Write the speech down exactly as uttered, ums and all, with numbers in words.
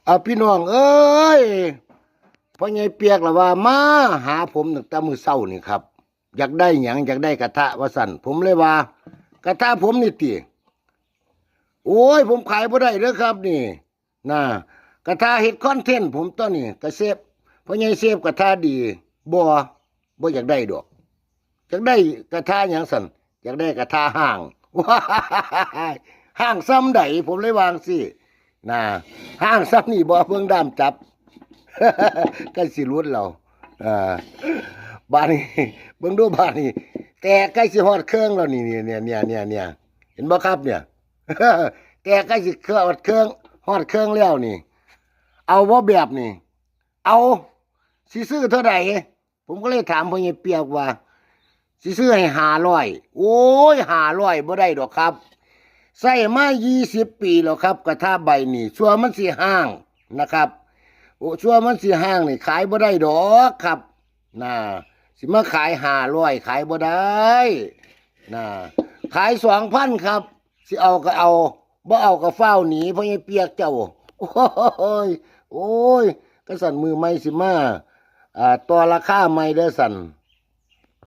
เอาพี่น้องเอ้ย พ่อใหญ่เปียกละว่ามาหาผมตั้งแต่มื้อเช้านี่ครับ อยากได้หยัง อยากได้กระทะว่าซั่น ผมเลยว่า กระทะผมนี่ติ โอ้ย ผมขายบ่ได้เด้อครับนี่ นะ กระทะเฮ็ดคอนเทนต์ผมตัวนี้ กระเซฟ พ่อใหญ่เซฟกระทะดี บ่ บ่อยากได้ดอก อยากได้กระทะหยังซั่น อยากได้กระทะฮ้าง ว้าย ฮ้างซ่ำใด ผมเลยวางสิ นะ ฮ้างซ่ำนี่บ่ เบิ่งด้ามจับ ใกล้สิหลุดแล้ว อ่า บาดนี้ เบิ่งดูบาดนี้ แตกใกล้สิฮอดเครื่องแล้วนี่ เนี่ย เนี่ย เนี่ย เนี่ย เห็นบ่ครับเนี่ย แตกใกล้สิฮอดเครื่อง ฮอดเครื่องแล้วนี่ เอาบ่แบบนี้ เอา สิซื้อเท่าใด ผมก็เลยถามพ่อใหญ่เปียกว่า สิซื้อให้ห้าร้อย โอ้ย ห้าร้อยบ่ได้ดอกครับ ใช้มายี่สิบปีแล้วครับ กระทะใบนี้ ชั่วมันสิฮ้างนะครับ โอ้ ชั่วมันสิฮ้างนี่ขายบ่ได้ดอกครับ นะ สิมาขายห้าร้อย ขายบ่ได้ นะ ขายสองพันครับ สิเอาก็เอา บ่เอาก็ฟ้าวหนี พ่อใหญ่เปียกเจ้า โอ้ย โอ้ย กะซั่นมื้อใหม่สิมา อ่า ต่อราคาใหม่เด้อซั่น